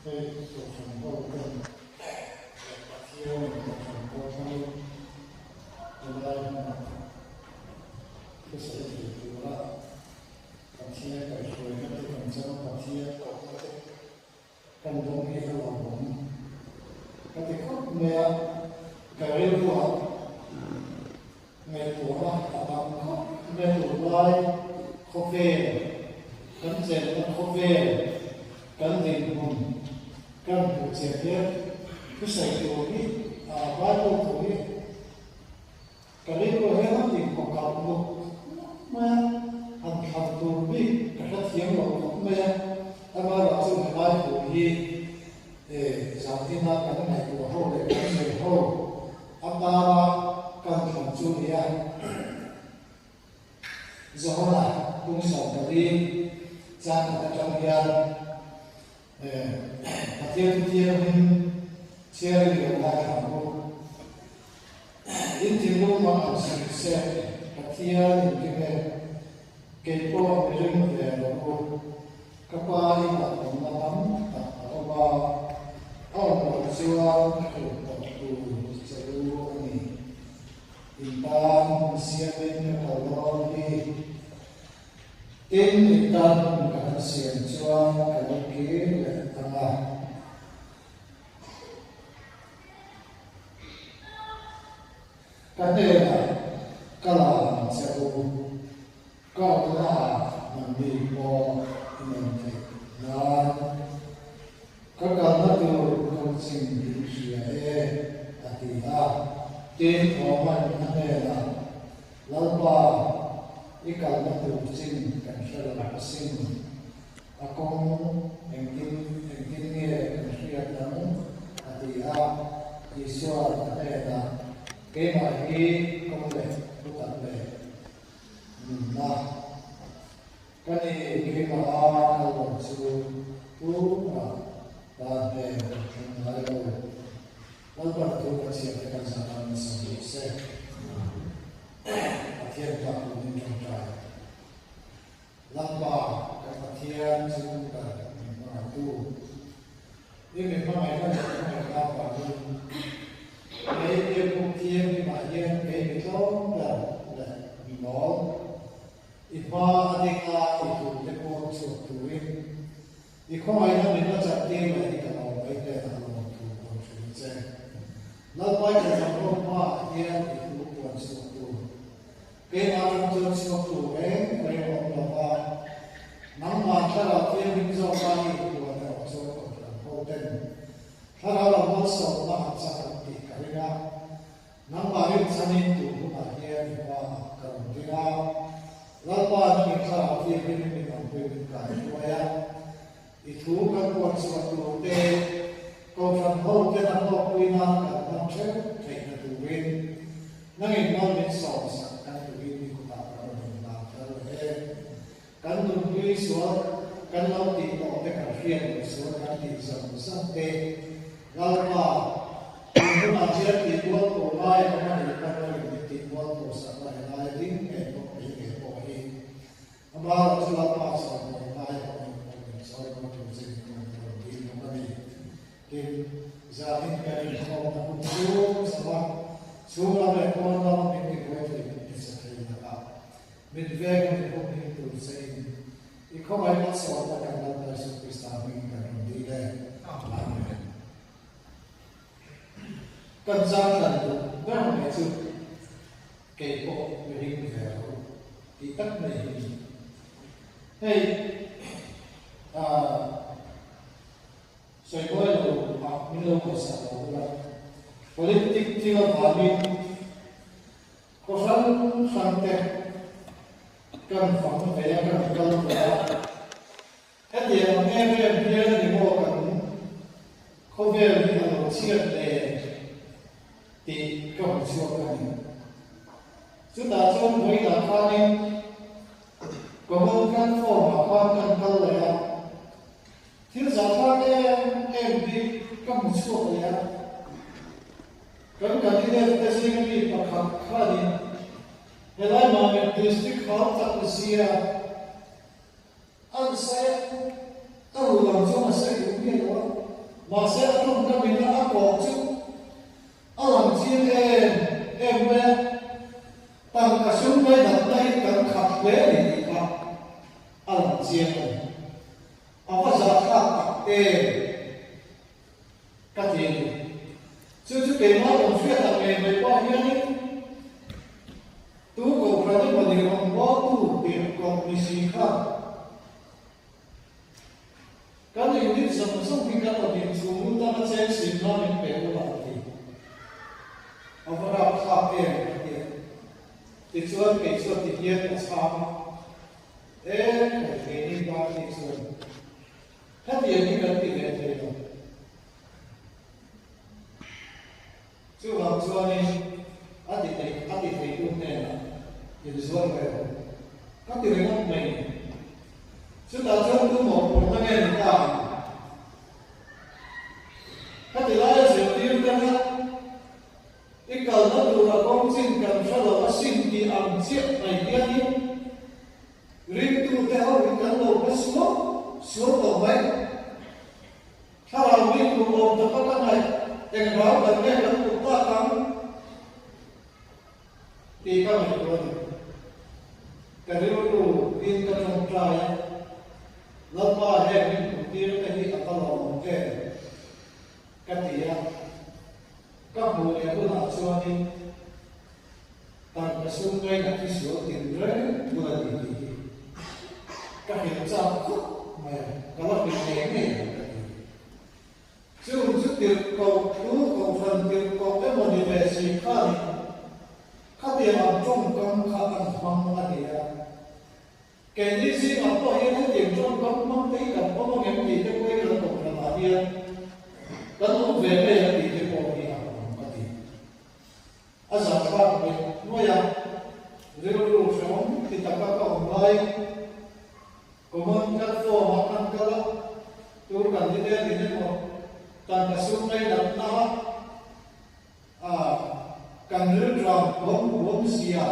Hei Kohhran ho ten leh Pathianin Kohhran ho thlangin helai hmunah thusawi thei tura Pathian kaihhruaina te kan chang Pathian kohna te kan dawng hi a lawmawm ka ti khawp mai a, ka rilruah Ngaihtuahna a tam khawp mai tunlai khawvel, kan chenna khawvel, kan dinhmun kan hmuh chian hian thusawi tur hi Bible thu hi ka rilruah hian a inkhawkalh nuk nuk mai a, han thlan tur bik ka hrethiam lo khawp mai a, amaherawhchu helai thu hi zan ina kan ngaihtuah ho leh kan sawi ho atana kan thlan chu ni a. Johana kum 14 chang khat atang hian Pathian thu thianghlim chhiarin lo ngaithla ang u. In thinlung mah an sawi se, Pathian in ring e, kei pawh mi ring ve rawh u. Ka pa inah awmna tam tak a awm a, a awm loh chuan ka hlauh tawh tur che u a ni. In tan hmun siamin ka kal dawn hi. Tin, in tan hmun ka han siam chuan ka lo kir leh ang a. Ka hnenah ka la ang che u. Ka awmnaah nangni pawh i nawm theih nan ka kalna tur kawngchin in hria e, a ti a. Tin, Thawman a hnenah, Lalpa, i kalna tur chin kan hre lo asin. A kawng engtin engtin nge kan hriat ang? a ti a. Isua a hnenah, Keimah hi kawng leh thutak leh nunna ka ni keimah a kal lo chu tumah pa hnen kan thleng ngai lo. Lalpan thu kan chhiar te kan zah nan nasa hle se. Pathian tlak turin tawngtai. Lalpa kan Pathian chu ber min hmangaihtu. I mi hmangaihna leh hmangaihna avangin kei biakbuk thianghlimah hian kei mi tlawm ber leh mi mawl i hma a ding a i tute pawn chhuak turin i khawngaihna min la chaktir leh hi ka lawm mai hnenah lawm thu ka rawn hrilh che. Lalpai ka zam rawng hmaah hian i thu puan chhuak tur Keimah ram chuan chhuak tur reng reng a awm lo va, nangmah thlarau thianghlim zawk a i inpuan erawh chuan kohhran ho ten thlarau lam malsawmna an chak ang tih ka ring a, nangmah rinchhanin tun hunah hian i hmaah ka rawn ding a, Lalpa nangin thlarau thianghlimin min awmpui min kai hruai a, i thu kan puan chhuah tur te kohhran ho ten a hlawkpui nan kan hman theuh theihna turin Nangin mal min sawmsak kan duhin i kutah ka rawn inlan thar leh e. Kan nunhlui sual kan lo tih tawh te kan hriat loh sual kan tih zawng zawng te Lalpa, tun hunah hian tih mual pawh ngai a awm a nih kha nangin min tih mual pawh sak la helai ding ngei pawh kei ngei pawh hi Amaherawh chu Lalpa sawi mawi ngai a awm in pawh min sawi mawi tur che in ka rawn dil bawk a ni. Tin, zanin kan inkhawmna hun chhung zava chhung lam leh pawn lama min tibuai thei min ti sa thei lakah min veng a min humhim tur che in i khawngaih malsawmna kan Lalpa Isu Krista hmingin kan rawn dil e. Amen. Kan zang tlan duh ber mai chu kei pawh mi ring ve lo tih tak mai hi ni. Hei, ah, Sawi buai lo ah min lo ngaihsak lo ula. Politic thil avangin khaw hrang hrang te kan fang ve a, kan kal ve a. Hetiang ang em em hian a ni maw kan khawvel hi a lo chhiat le tih ka hmu chhuak a ni. Chutah chuan vawiinah khanin common platform ah khan kan kal leh a. Thil zahthlak em em hi ka hmu chhuak leh a, kan candidate te zinga mi pakhat khanin helai Mamit District hau tak zia an sawi a, a ruh lam chuan a sawi duh miah lo a. Mahse a tawngkam in a kawh chu a lang chiang em em mai a, tangka sum ngainatna hi kan khat hle a ni tih kha a lang chiang a ni. A va zahthlak tak em ka ti a ni. Chu chu keimah rawn hriat ang ngei mai pawh hianin tu kohhran emaw ni rawngbawltu tirhkoh ni si khan Kan inrin zawng zawng hi kan awm inchhung lut a, ka cheng sim na min pe ula a ti. A va rapthlak em a ti a. Tichuan kei chuan ti hian ka chhang a, E khai keini party chuan khatiang hi kan ti ve thei lo. Chuvang chuanin a ti thei a ti theitu hnenah inzuar ve rawh. Ka ti ringawt mai ni. Chutah chuan tu mawhphurhna nge ni ta ang? Ka ti laia zirtir te kha i kalna tura kawng chin kan hre lo asin tih ang chiah mai hianin ringtute ho hi kan lo hre suau suau tawh mai. Thlarau mi tur awm taka ka ngaih, eng rau kan nge kan put tak ang tih ka ngaihtuah a ni. Ka rilru in ka tawngtai a, Lalpa heng min put tir te hi a va lawmawm em? ka ti a, ka hmuh leh hunah chuanin tangka sum ngaina thi sual tin reng bula ni tih hi ka hrilh chak khawp mai a, ka la hrilh ngei ngei ang ka ti. Chung chu tirhkoh thu kohhran tirhkoh emaw ni ve si khanin khatiang ang tawngkam kha an hmang a ni a. Keini zingah pawh hian hetiang tawngkam hmang te hi kan awm angem tih te pawh hi kan kohhranah hian kan awm ve ngei a tih te pawh hi a awm ka ti. A zahthlak mai nuai a, rilru hrehawm ti taka ka awm laiin common platform ah kan kal a, tur kan ni vel in emaw tangka sum ngainatna a kan rilṭam huam huam sia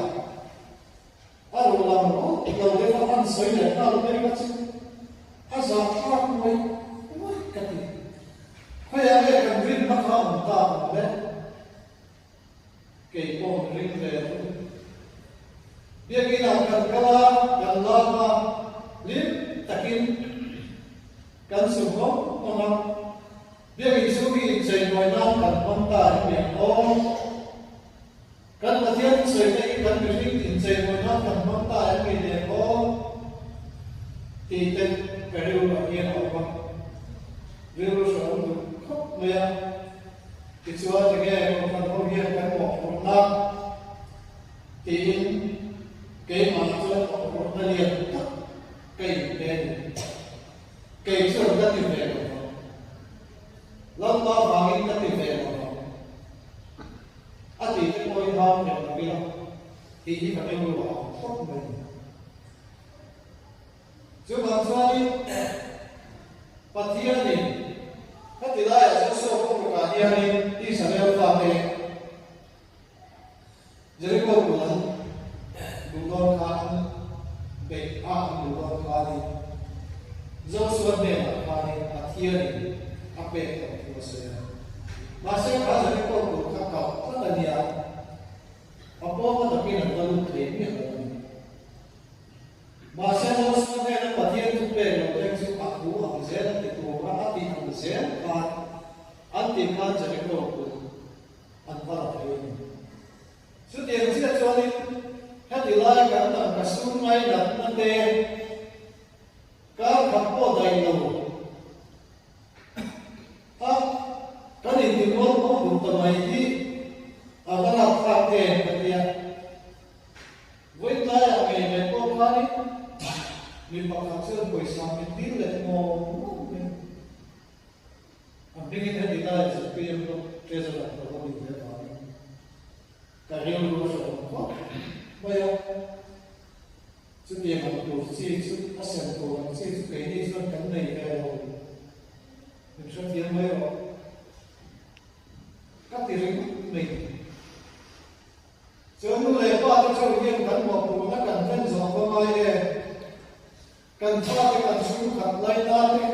a ruh lang rawt lo deuh a an sawi leh nghal mai kha chu a zahthlak nuai nuai ka ti. Khawiah nge kan rinna kha awm ta ang le? Kei pawh min ring ve lo. Biakinah kan kal a, kan lam a, hlim takin kan su ngawng ngawng a. Biakin chhung hi incheimawi nan kan hmang ta hi miang aw. Kan Pathian thusawi te hi kan mihring incheimawi nan kan hmang ta em mi leh aw tih te ka rilruah hian a awm a. Rilru hrehawm duh khawp mai a. Tichuan enge Kohhran ho hian kan mawhphurhna tiin keimah chuan mawhphurhna lian tak ka inpe a ni. Kei chuan ka ti ve lo vang. Lalpa vangin ka ti ve lo vang. A tih te pawhin hau hmel lo ila tih hi ka rilru a awm khawp mai a ni. Chuvang chuanin Pathianin heti laiah chuan saw kawngkawkah hianin Israel fate Jeriko kulh an duh dawn khan an beih a an duh dawn khanin Josua hnenah khanin Pathianin a pek tawh thu a sawi a. Mahse kha Jeriko kulh kha kauh tlat a nia, a pawma takin an va lut thei miah lo a ni. Mahse Joshua hnena Pathian thu pek lo thleng chu a thu ang zel a ti tura a tih ang zel khan an tih khan Jericho kulh an va la thei a ni. Chutiang chiah chuanin heti lai kan tangka sum ngainatna te kar khat pawh daih lo a kan intimual pawh duh ta mai hi a va rapthlak em ka tia. Vawi tlaiah ngei mai pawh khanin mi pakhat chuan pawisa min dil leh ngawng ngawng mai a. A hmingin heti laiah ZPM rawng Treasurer ka va nih ve avangin ka rilru a hrehawm khawp mai a. Chutiang ang tur chi chu a sem tur ang chi chu keini chuan kan nei ve lo. Min hrethiam mai rawh. Ka ti ringawt mai. Chuan nu leh pa te chauh hian kan mawhphurhna kan hlen zawh va ngai em? Kan fa te kan chhungkhat lai ta te.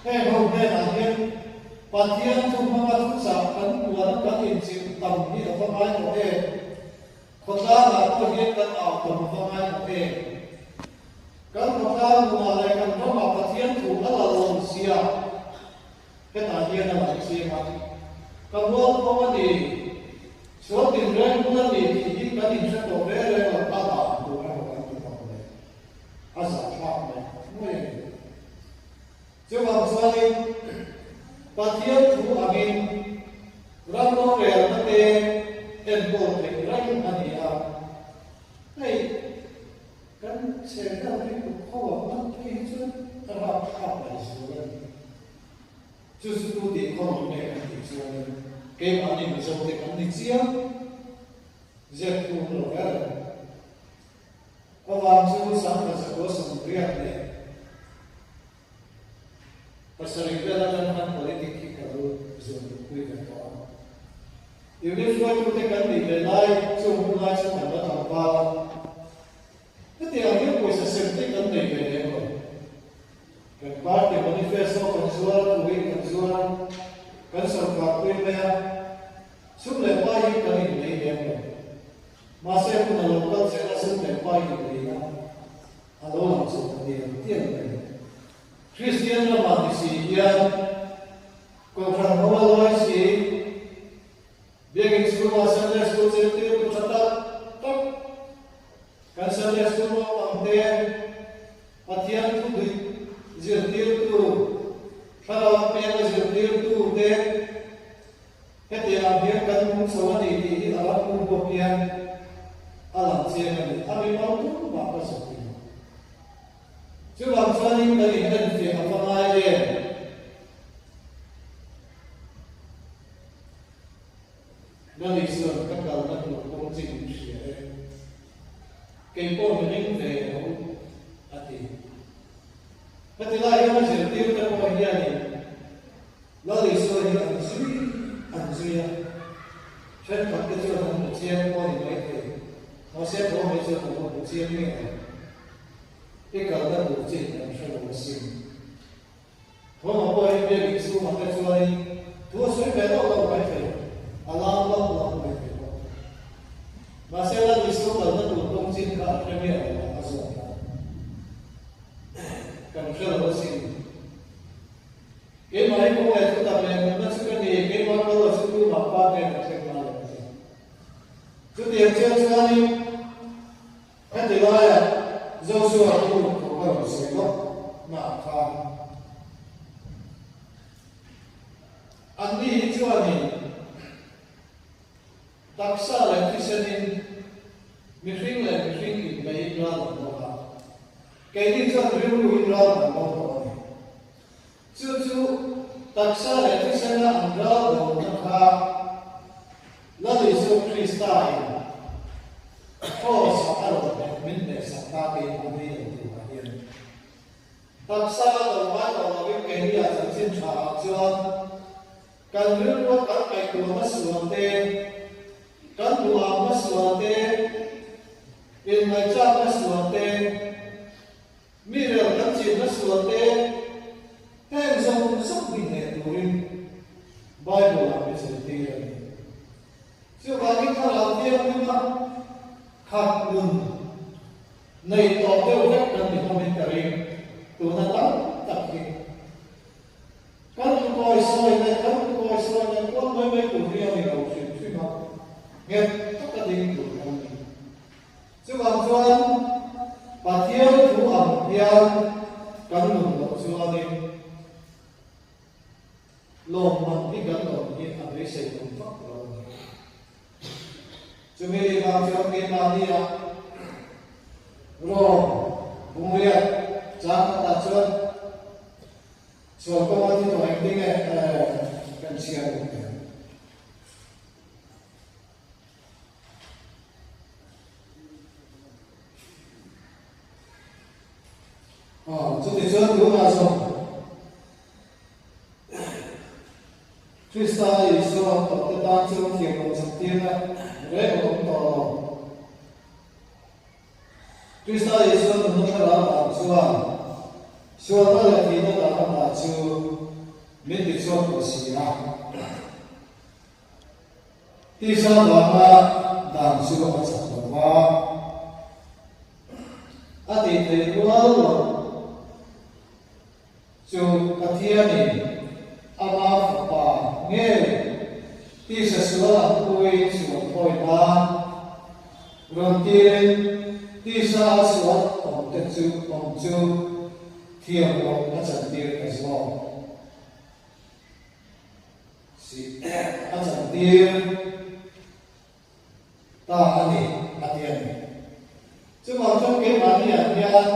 Heng ho hnenah hian Pathian thu hmanga thuchah kan puana kan inchilh tam hi a va ngai tawh em? Khawtlangah pawh hian kan au tam a va ngai tawh em? Kan khawtlang nunah leh kan ramah Pathian thu a la lawm sia. Hetah hian a lang chiang a, ka mualpho a ni, sual tinreng bul a ni tih hi kan inhre tawh reng reng lo, a dan tur emaw kan ti tawh le, a zahthlak mai mai a ni. Chuvang chuanin Pathian thu angin ram rorelna te enkawl theih reng a ni a, hei kan chhehvel ringtu kho ang man phei hi chuan a rapthlak mai zual a ni. Chu chu tu tih khaw rawh nge kan tih chuanin keimahni Mizote kan ni chiang zep thum lo ber em. Khawvang chu 1987 vel atang khan politic hi ka lo zawm duhpui ve tawh a. Unit hruaitute kan nih ve lai chung hun lai chu kan la tlangval a. Hetiang hian pawisa sem te kan nei ve lem lo. Kan party manifesto kan zuar a, tuin kan zuar a, kan sorkar pui mai a, sum leh pai hi kan inlei lem lo. Mahse hun a lo kal zel a, sum leh pai inlei na a lo lang chho ta tial tial mai. Kristian ramah ni si hian Kohhran ho a lawi si, Biakinn chhungah Sunday School zirtirtu tha tak tak, Kan Sunday School naupang te Pathian thu dik zirtirtu, thlarau peka zirtirtu te hetiang ang hian kan nung chho a ni tih hi a ram pum pawh hian a lang chiang a ni. A mimal tumah ka zawh thei lo. Chuvang chuanin kan inenfiah a va ngai em? Nani chuan ka kalna tur kawng chin in hria e, kei pawh mi ring ve lo, a ti. Heti lai hian a zirtirte pawh hianin Lal Isua hi an zui an zui a, thenkhatte chuan an hmu chiang pawh a ni maithei, mahse tho mai chuan an lo hmu chiang miah lo. I kalna tur chin kan hre lo asin. Thawma pawhin biak inchhungah te chuanin thu a sawi ve loh loh mai thei, a lam lap lap mai thei bawk. Mahse Lal Isua kalna tur kawng chin kha a hre miah lo a, a zawm a. Kan hre lo asin. Keimah hi kawng leh thutak leh nunna chu ka ni, keimah kal lo chu tumah pa hnen a thleng ngai lo a ti. Chutiang chiah chuanin Heti laia Joshua chu thu ka rawn sawi lawk naah khan anni hi chuanin taksa leh thisenin mihring leh mihring inbeiin ral an do a, keini chuan rilruin ral kan do tawh a ni. Chu chu taksa leh thisena an ral dona kha Lal Isua Krista-in Kraws-ah a rawn hnek min hnehsak ta keimahni lo turah hian taksa a do ngai tawh lovin keini-ah chanchin tha-ah chuan kan rilrua kan ngaihtuahna sual te, kan duhâmna sual te, inngaihchâkna sual te, Mi rel kan chinna sual te heng zawng zawng hi hneh turin Bible-ah mi zirtir a ni. Chuvangin Thlarau Thianghlima khat nun nei tawh deuh vek kan ni hlawmin ka ring tuna tam tak hi. Kan thukawi sawi leh kan thukawi sawi leh kual mai mai tur hi a ni lo hrim hrim a, nghet taka ding tur kan ni. Chuvang chuan Pathian thu ang hian kan nun loh chuanin lawmman hi kan lawm hi a beisei awm vak lo a ni. Chumi nih vang chuan keimahnia Rom bungriat chang khatah chuan sual kawnga thi tawh engtin nge kan chhiar bawk teh ang. Aw, chutichuan tunah zawng Krista Isua tawhte tan chu thiamloh chaktirna reng a awm tawh lo. Krista Isua nunna thlarau dan chuan sualna leh thihna dan a dah chu. Min ti chhuak tawh si a. Tisa vanga dan chu a chak lo va, a tih theih rual lo chu Pathianin ama Fapa ngei tisa sual ang pui sual thawi nan rawn tirin tisa a sual awmte chu awm chu thiam loh a chantir ta zawk. Si a chantir ta a ni, a ti a ni. Chuvang chuan keimahniah hian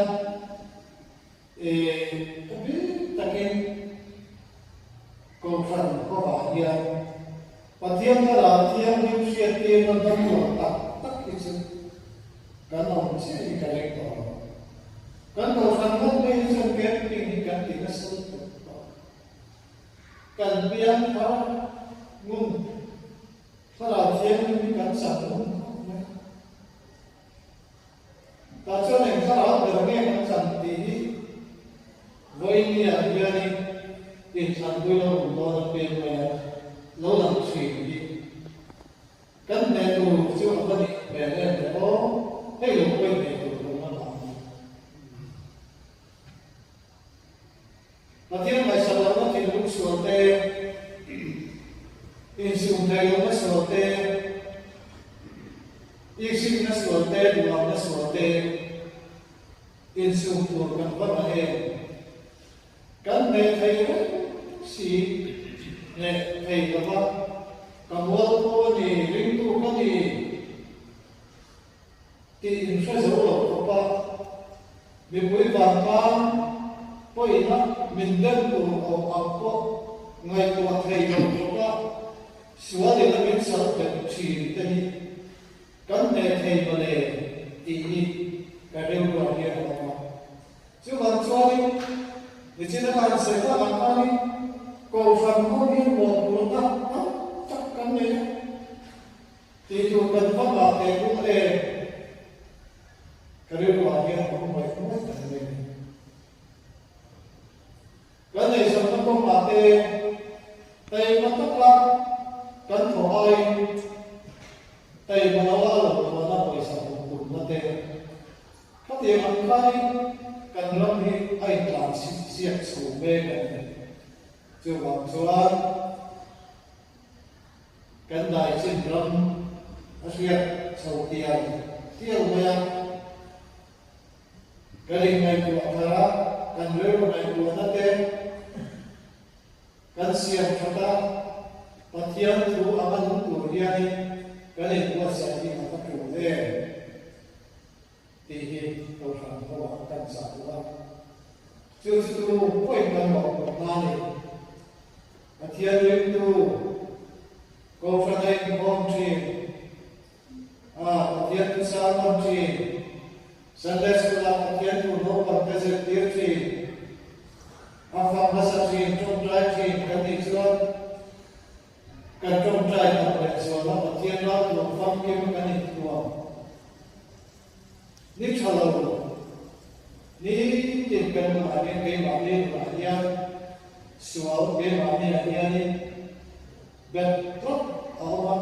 eh a bik takin Kohhran hovah hian Pathian thlarau thianghlim hriattirna damlo tak tak hi chu kan awm chiah hi ka ring tawh lo. Kan Kohhran ngawt mai hi chuan camping hi kan ti nasa lutuk tawh. Kan piang thar ngun thlarau thianghlim hi kan chak ngun khawp mai. Tah chuan eng thlarau ber nge kan chan tih hi vawinia hianin inthlanpui lo awm dawn a peng mai a, lo lang thin hi kan hneh tur chu a va nih hmel em le aw, hei lo pawi hneh tur kan la ngah ang. Pathian ngaihsak lohna thinlung sual te, insum theih lohna sual te, iksikna sual te, duhamna sual te insum tur kan va ngah em? Kan hneh thei reng si, hneh thei lova ka mualpho a ni, ringtu ka ni tih inhre zo lo khawpa mipui vantlang pawina min dem tur awm ang pawh ngaihtuah thei lo khawpa sualin a min sal bet thin te hi kan hneh thei mawle tih hi ka rilruah hian a awm a. Chuvang chuanin nichina ka han sawi tak ang khanin Kohhran ho hian mawhphurhna tam tak kan nei a. Tih tur kan va ngah teh bawk em? Ka rilruah hian a awm ngaih ngaih tak mai a ni. Kan eizawnna kawngah te taima taka kan thawh aiin taima loa a lo tuahna pawisa hmuh tumna te khatiang ang khanin kan ram hi a intlan siak chho mek a ni. Chuvang chuan. Kan daichin ram a hriat chho tial tial mai a, kan inngaihtuah thar a, kan rilru ngaihtuahna te kan siam that a, Pathian thu anga nung tur hianin kan inbuatsaih hi a va tul em tih hi Kohhran ho-ah kan chah duh a. Chu chu tu pawhin kan mawhphurh hna ni. Pathian ringtu Kohhran a inkhawm thin a, Pathian thu sermon thin, Sunday School-ah Pathian thu naupang te zirtir thin, a fak hmasa thin, tawngtai thin kan nih chuan kan tawngtai tak leh zuala Pathian ralthuam famkim kan inthuam. Ni tha lo, ni tin kan nunah hian keimahni nunah hian sual keimahniah hianin bet tlat a awm a,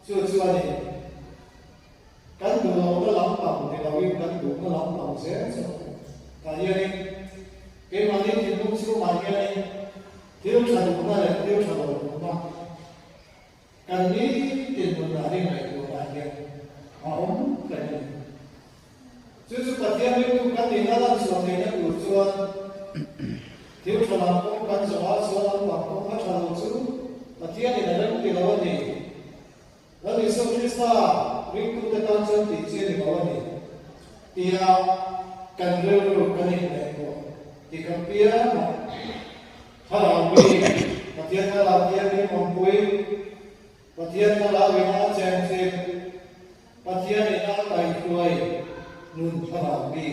chu chuanin kan duh lohna lampang ni loin kan duhna lampang zel chu tah hianin keimahni thinlung chhungah hianin thil tha duhna leh thil tha lo duhna Kan nitin nunah hi ngaihtuahna hian a awm reng a ni. Chu chu Pathian ringtu kan nihna lan chhuah theihna tur chuan thil tha lam kawng kan zawh a, sual lampang kawng a tha lo chu Pathianin a rem ti lo a ni. Lal Isua Krista ringtute tan chuan tih chi a ni lo a ni tia kan rilru kan inngaihtuah ti kan piang a. Thlarau mi, Pathian thlarau thianghlim awmpui, Pathian thlarau ina a cheng thin, Pathian ina a kaihhruai nun thlarau mi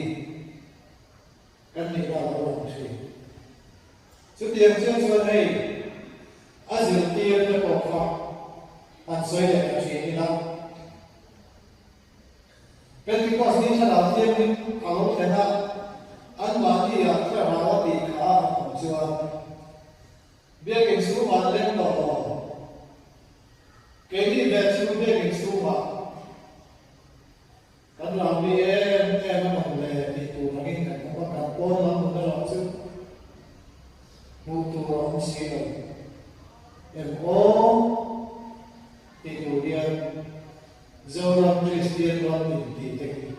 kan nihna a lo lang thin. Chutiang chiah chuan hei a zirtir te pawh kha han sawi leh ta thin ila. Pentecost ni thlarau thianghlim a lo thlen a, anmahni ah thlarau a tih kha an awm chuan. Biakinn chhungah an leng tawh lo. Keini ve chu biakinn chhungah kan rami em em a awm le tih tur angin kan awm a, kan pawn lam nun erawh chu hmuh tur a awm si lo. Em aw tih tur hian Zoram Kristian ram intih te hi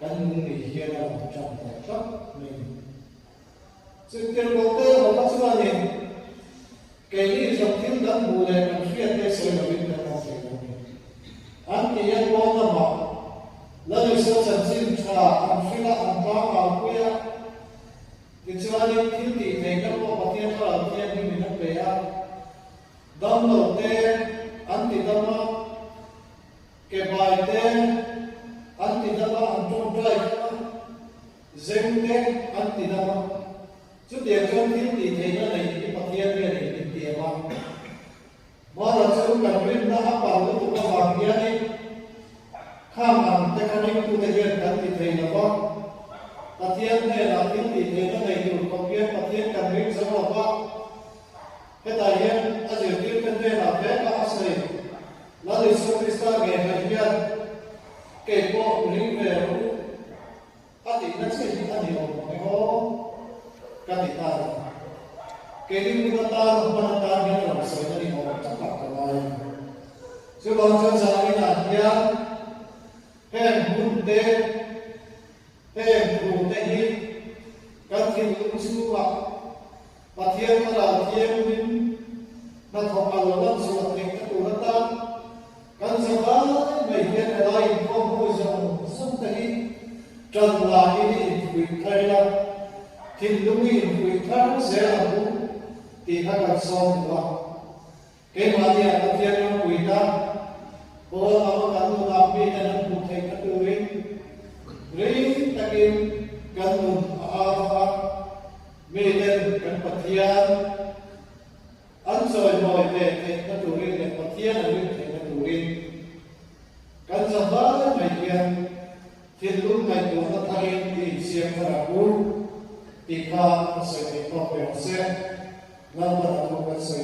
kan nung ni hian a rawn tan tawh tlat mai a ni. Chuttirhkohte erawh chuanin keini zawng thil kan hmuh leh kan hriat te sawi lovin kan awm thei lo a ni. An ti a pawn lamah Lal Isua chanchin tha an hrilh a, an tlang au pui a. Tichuanin thil tih theihna pawh Pathian Thlarau Thianghlimin a pe a, damlo te an ti dam a, ke bai te an ti dam a, an tawngtai dam a. Zeng te an ti dam a, chutiang chuan thil tih theihna neih hi Pathian hianin min tiam a. Mara chu kan rinna a pal lutuk avang hianin khang ang te kha ringtute hian kan ti thei lo va, Pathian hnenah thil tih theihna nei tur khawp hian Pathian kan ring zo lo va. Hetah hian a zirtirte hnenah veka a sawi, Lal Isua Krista ngei mai hian kei pawh ring ve rawh u. A tihna chiah hi a ni awm ang e aw, ka ti ta lo. Keini hun atan hman atan hian a rawn sawi na ni awm takah ka ngai a ni. Chuvang chuan zaninah hian heng hun te, heng thu te hi kan thinlung chhungah Pathian Thlarau Thianghlim hnathawk a lo lan chhuah theihna tur atan kan zavai mai hian helai inkhawm hawi zawng zawng te hi tan lahin i infuih thar ila, thinlung i infuih thar zel ang u tih kha kan sawm duh a. Keimahniah Pathian ropuina pawl anga kan nunah miten an hmuh theihna turin ring takin kan nun a au a, miten kan Pathian an chawimawi ve theihna turin leh Pathian an rin theihna turin kan zavai mai hian thinlung ngaihtuahna tharin i insiam thar ang u tih kha an sawi theih tawk ve ang se. Lalpan a thu kan sawi.